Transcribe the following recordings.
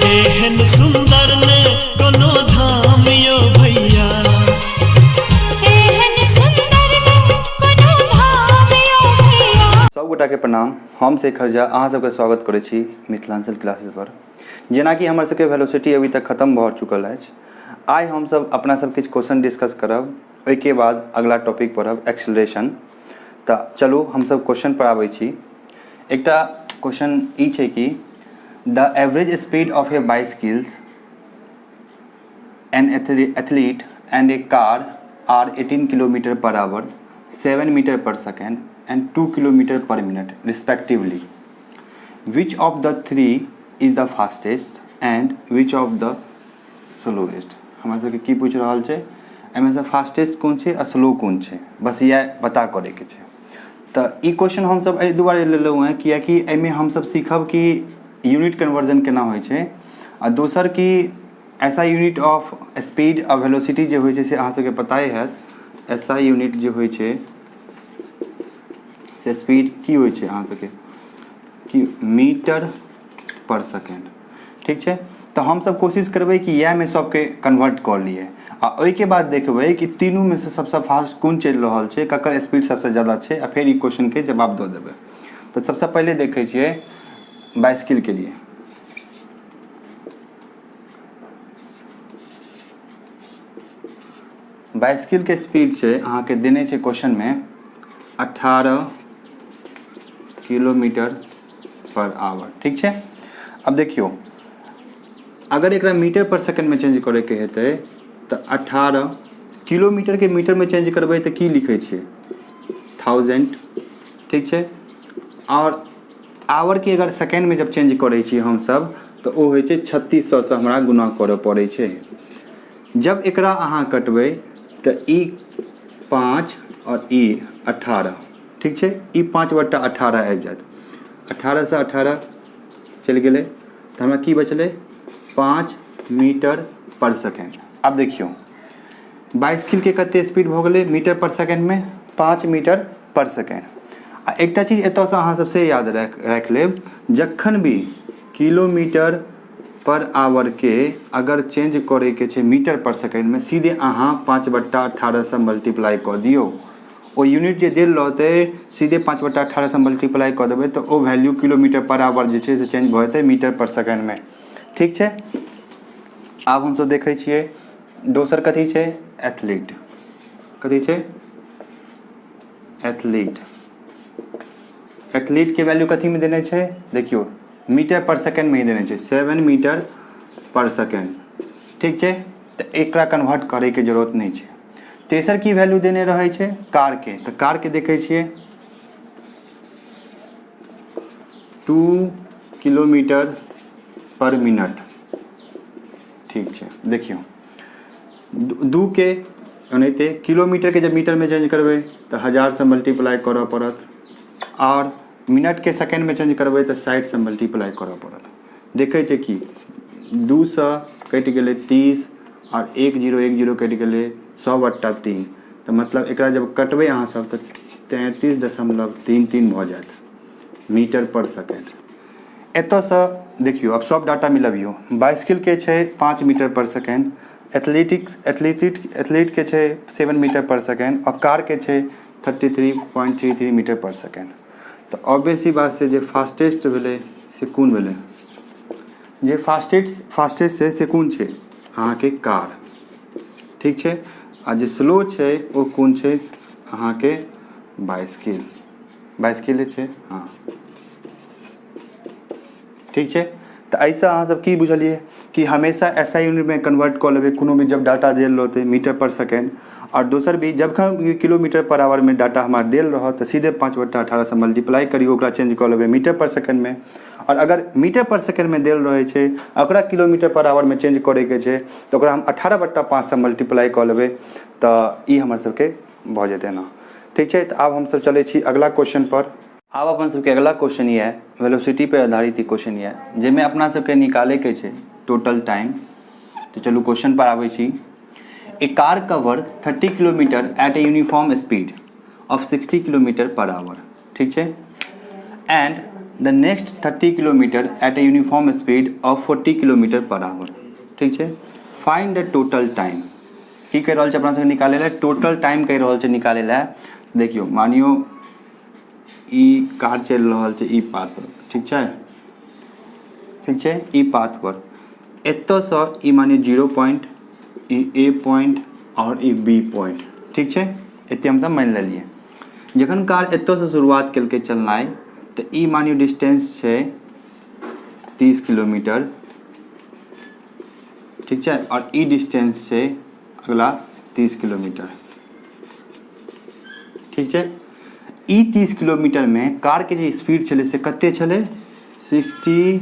एहन सुंदर ने कोनो धाम यो भैया। एहन सुंदर ने कोनो धाम यो भैया। सब गोटाके प्रणाम। हम शेखर झा अहाँ सबके स्वागत करै छी मिथिलाञ्चल क्लासेस पर। जेनाकि हमर सबके वेलोसिटी अभी तक खत्म भऽ चुकल अछि, आइ हमसब अपना सब किछु क्वेश्चन डिस्कस करब, ओहिके बाद अगला टॉपिक पढ़ब एक्सेलरेशन। तऽ चलू हमसब क्वेश्चन पर आबै छी। एकटा क्वेश्चन ई छै कि the average speed of a bicycles an athlete and a car are 18 kilometer per hour, 7 meter per second and 2 kilometer per minute respectively. Which of the three is the fastest and which of the slowest? हमरा सबके की पूछि रहल छै, एहिमे से fastest कोन छै आ slow कोन छै, बस इएह पता करैके छै। तऽ ई क्वेश्चन हमसब एहि दुआरे लेलहुँ हेँ किएकि एहिमे हमसब सीखब कि यूनिट कन्वर्जन केना होइ छै, आ दोसर कि ऐसा यूनिट ऑफ स्पीड आ वेलोसिटी जे होइ छै से अहाँ सबके पताए हैत। ऐसा यूनिट जे होइ छै से स्पीड की होइ छै अहाँ सबके कि मीटर पर सेकेंड। ठीक छै, तऽ हमसब कोशिश करबै कि इएहमे सबके कन्वर्ट कऽ लिए आ ओहिके बाद देखबै कि तीनूमे से सबसँ फास्ट कोन चलि रहल छै, ककर स्पीड सबसँ ज्यादा छै, आ फेर ई क्वेश्चनके जवाब दऽ देबै। तऽ सबसँ पहिले देखै छियै बाइसिकिलके लिए। बाइसिकिलके स्पीड छै अहाँके देने छै क्वेश्चनमे 18 किलोमीटर पर आवर। ठीक छै, अब देखियौ अगर एकरा मीटर पर सेकंडमे चेंज करैके हेतै तऽ 18 किलोमीटरके मीटरमे चेंज करबै तऽ की लिखै छियै, 1000। ठीक छै, आओर आवरके अगर सेकेंडमे जब चेंज करै छियै हमसब तऽ ओ होइ छै 3600सँ हमरा गुणा करऽ पड़ै छै। जब एकरा अहाँ कटबै तऽ ई 5 आओर ई 18। ठीक छै, ई 5/18 आबि जायत। 18सँ 18 चलि गेलै तऽ हमरा की बचलै, 5 मीटर पर सेकेंड। आब देखियौ बाइसिकिलके कते स्पीड भऽ गेलै मीटर पर सेकेंडमे, 5 मीटर पर सेकेंड। आ एकटा चीज एतऽसँ अहाँ सबसे याद राखि लेब, जखन भी किलोमीटर पर आवर के अगर चेंज करैके छै मीटर पर सेकेंडमे, सीधे अहाँ 5/18सँ मल्टीप्लाई कऽ दियौ। ओ यूनिट जे देल रहतै सीधे 5/18सँ मल्टीप्लाई कऽ देबै तऽ ओ वैल्यू किलोमीटर पर आवर जे छै से चेंज भऽ जेतै मीटर पर सेकेंडमे। ठीक छै, आब हमसब देखै छियै दोसर कथी छै, एथलीट। कथी छै, एथलीट। एथलीटके वैल्यू कथीमे देने छै, देखियौ मीटर पर सेकेंडमे ही देने छै, 7 मीटर पर सेकेंड। ठीक छै, तऽ एकरा कन्वर्ट करैके जरूरत नहि छै। तेसर की वैल्यू देने रहै छै कारके, तऽ कारके देखै छियै 2 किलोमीटर पर मिनट। ठीक छै, देखियौ 2 के ओनाहिते किलोमीटरके जब मीटरमे चेंज करबै तऽ 1000सँ मल्टीप्लाई करऽ पड़त, आओर मिनटके सेकेंडमे चेंज करबै तऽ 60सँ मल्टीप्लाई करऽ पड़त। देखै छै कि 2सँ कटि गेलै 30 आओर 1 0 1 0 कटि गेलै 100/3, तऽ मतलब एकरा जब कटबै अहाँ सब तऽ 33.33 भऽ जायत मीटर पर सेकेंड। एतऽसँ देखियौ आब सब डाटा मिलबियौ। बाइसिकिलके छै 5 मीटर पर सेकेंड, एथलीटके छै 7 मीटर पर सेकेंड, आओर कारके छै 33.33 मीटर पर सेकेंड। तऽ ऑब्वियस सी बात छै जे फास्टेस्ट भेलै से कोन भेलै, जे फास्टेस्ट छै से कोन छै अहाँके कार। ठीक छै, आ जे स्लो छै ओ कोन छै अहाँके बाइसिकिल, बाइसिकिले छै। हँ ठीक छै, तऽ एहिसँ अहाँ सब की बुझलियै कि हमेशा एस I यूनिटमे कन्वर्ट कऽ लेबै कोनो भी जब डाटा देल रहतै मीटर पर सेकेंड, आओर दोसर भी जखन किलोमीटर पर आवरमे डाटा हमरा देल रहत तऽ सीधे 5/18सँ मल्टीप्लाई करियौ, ओकरा चेंज कऽ लेबै मीटर पर सेकेंडमे। आओर अगर मीटर पर सेकेंडमे देल रहै छै ओकरा किलोमीटर पर आवरमे चेंज करैके छै तऽ ओकरा हम 18/5सँ मल्टीप्लाई कऽ लेबै तऽ ई हमर सबके भऽ जेतै एना। ठीक छै, तऽ आब हमसब चलै छी अगला क्वेश्चन पर। आब अपन सबके अगला क्वेश्चन यऽ वेलोसिटी पर आधारित ई क्वेश्चन यऽ, जाहिमे अपना सबके निकालैके छै टोटल टाइम। तऽ चलू क्वेश्चन पर आबै छी। A car cover 30 kilometre at a uniform speed of 60 kilometre per hour. ठीक छै, and The next 30 kilometre at a uniform speed of 40 kilometre per hour. ठीक छै, फाइंड द टोटल टाइम। की कहि रहल छै अपना सबके निकालै लए? टोटल टाइम कहि रहल छै निकालै लए। देखियौ, मानियौ ई कार चलि रहल छै ई पाथ पर, ठीक छै? ठीक छै, ई पाथ पर एतऽसँ ई मानियौ जीरो पॉइंट, ई ए पॉइंट आओर ई बी पॉइंट, ठीक छै? एते हमसब मानि लेलियै। जखन कार एतऽसँ शुरुआत केलकै चलनाइ, तऽ ई मानियौ डिस्टेंस छै 30 किलोमीटर, ठीक छै? आओर ई डिस्टेंस छै अगला 30 किलोमीटर, ठीक छै? ई 30 किलोमीटरमे कारके जे स्पीड छलै से कते छलै? 60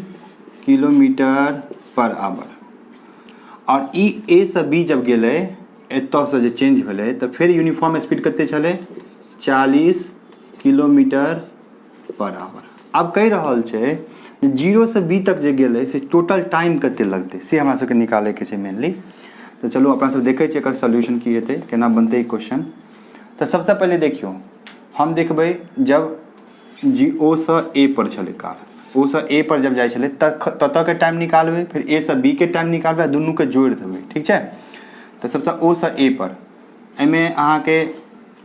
किलोमीटर पर आवर। आओर ई ए सँ बी जब गेलै, एतऽसँ जे चेंज भेलै, तऽ फेर यूनिफॉर्म स्पीड कते छलै? 40 किलोमीटर पर आवर। आब कहि रहल छै जे जीरोसँ बी तक जे गेलै से टोटल टाइम कते लगतै, से हमरा सबके निकालैके छै मेनली। तऽ चलू, अपना सब देखै छियै एकर सोल्यूशन की हेतै, केना बनतै ई क्वेश्चन। तऽ सबसँ पहिले देखियौ, हम देखबै जब जी ओ सँ ए पर छलै कार, ओ सँ ए पर जब जाइ छलै ततऽके टाइम निकालबै, फेर ए सँ बी के टाइम निकालबै आ दुनूके जोड़ि देबै, ठीक छै? तऽ सबसँ ओ सँ ए पर एहिमे अहाँके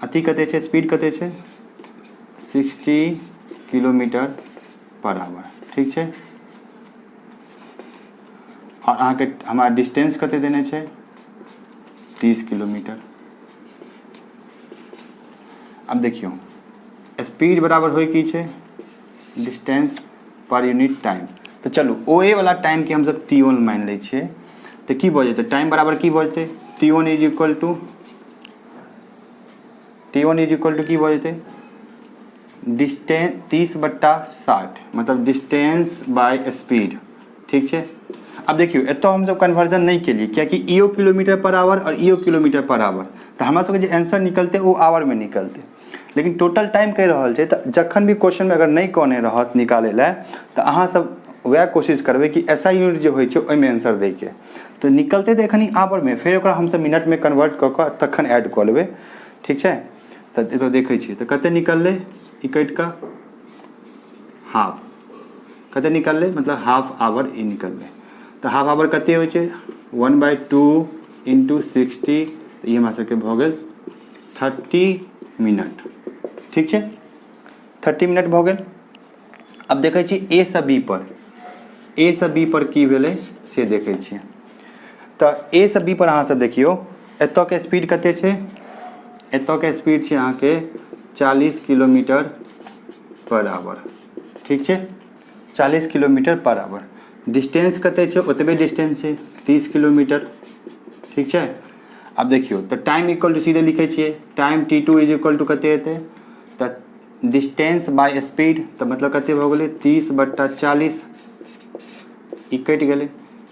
अथी कते छै, स्पीड कते छै? 60 किलोमीटर पर आवर, ठीक छै? आओर अहाँके हमरा डिस्टेंस कते देने छै? 30 किलोमीटर। आब देखियौ, स्पीड बराबर होइ की छै? Distance per unit time. तऽ चलू, ओ ए वाला टाइमके हमसब टी वन मानि लै छियै, तऽ की भऽ जेतै? टाइम बराबर की भऽ जेतै? T one is equal to की भऽ जेतै? डिस्टेंस 30 बट्टा 60, मतलब डिस्टेंस बाय स्पीड, ठीक छै? आब देखियौ, एतऽ हमसब कन्वर्जन नहि केलियै, कियाकि इहो किलोमीटर पर आवर आओर इहो किलोमीटर पर आवर, तऽ हमरा सबके जे आंसर निकलतै ओ आवरमे निकलतै। लेकिन टोटल टाइम कहि रहल छै, तऽ जखन भी क्वेश्चनमे अगर नहि कहने रहत निकालै लए, तऽ अहाँ सब वएह कोशिश करबै कि एस I unit जे होइ छै ओहिमे आंसर दैके। तऽ निकलतै तऽ एखन आवरमे, फेर ओकरा हमसब मिनटमे कन्वर्ट कऽ कऽ तखन ऐड कऽ लेबै, ठीक छै? तऽ एतऽ देखै छियै तऽ कते निकललै? ई कटि कऽ हाफ कते निकललै? मतलब हाफ आवर ई निकललै। तऽ हाफ आवर कते होइ छै? 1/2 इंटू 60। तऽ ई हमरा सबके भऽ गेल 30 मिनट, ठीक छै? 30 मिनट भऽ गेल। आब देखै छी ए सँ बी पर, ए सँ बी पर की भेलै से देखै छियै। तऽ ए सँ बी पर अहाँ सब देखियौ, एतऽके स्पीड कते छै? एतऽके स्पीड छै अहाँके 40 किलोमीटर पर आवर, ठीक छै? 40 किलोमीटर पर आवर। डिस्टेंस कते छै? ओतबे डिस्टेंस छै, 30 किलोमीटर, ठीक छै? आब देखियौ, तऽ टाइम इक्वल टू सीधे लिखै छियै, time T two is equal to कते हेतै? तऽ डिस्टेंस बाय स्पीड, तऽ मतलब कते भऽ गेलै? 30 बट्टा 40। ई कटि गेलै।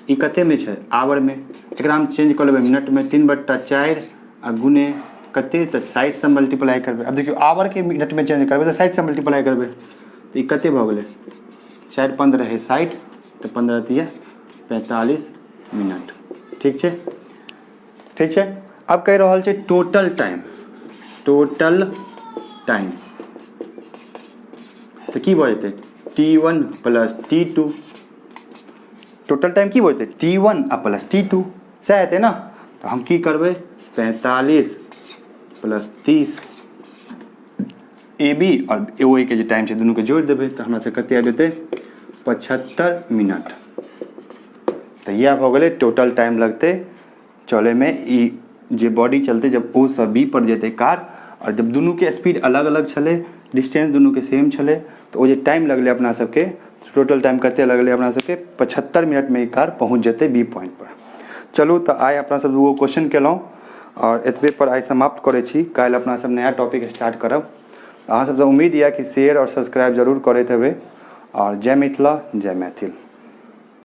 ई कतेमे छै? आवरमे। एकरा हम चेंज कऽ लेबै मिनटमे, 3/4 आ गुने कते? तऽ 60सँ मल्टीप्लाई करबै। आब देखियौ, आवरके मिनटमे चेंज करबै तऽ 60सँ मल्टीप्लाई करबै। तऽ ई कते भऽ गेलै? चारि पन्द्रह है 60, तऽ पन्द्रह तिया 45 मिनट, ठीक छै? ठीक छै। आब कहि रहल छै टोटल टाइम। टोटल टाइम तऽ की भऽ जेतै? T one plus T two. Total time की भऽ जेतै? टी वन आ प्लस टी टू, सएह हेतै ने? तऽ हम की करबै? 45 प्लस 30, ए बी आओर ओ ए के जे टाइम छै दुनूके जोड़ि देबै, तऽ हमरा से कते आबि जेतै? 75 मिनट। तऽ इएह भऽ गेलै टोटल टाइम लगतै चलैमे, ई जे बॉडी चलतै जब ओ सँ बी पर जेतै कार, आओर जब दुनूके स्पीड अलग अलग छलै, डिस्टेंस दुनूके सेम छलै, तऽ ओ जे टाइम लगलै अपना सबके, टोटल टाइम कते लगलै अपना सबके? 75 मिनटमे ई कार पहुँच जेतै बी पॉइंट पर। चलू, तऽ आइ अपना सब दूगो क्वेश्चन केलहुँ आओर एतबे पर आइ समाप्त करै छी। काल्हि अपना सब नया टॉपिक स्टार्ट करब। अहाँ सबसँ उम्मीद यऽ कि शेयर आओर सब्सक्राइब जरूर करैत हेबै। आओर जय मिथिला, जय मैथिल।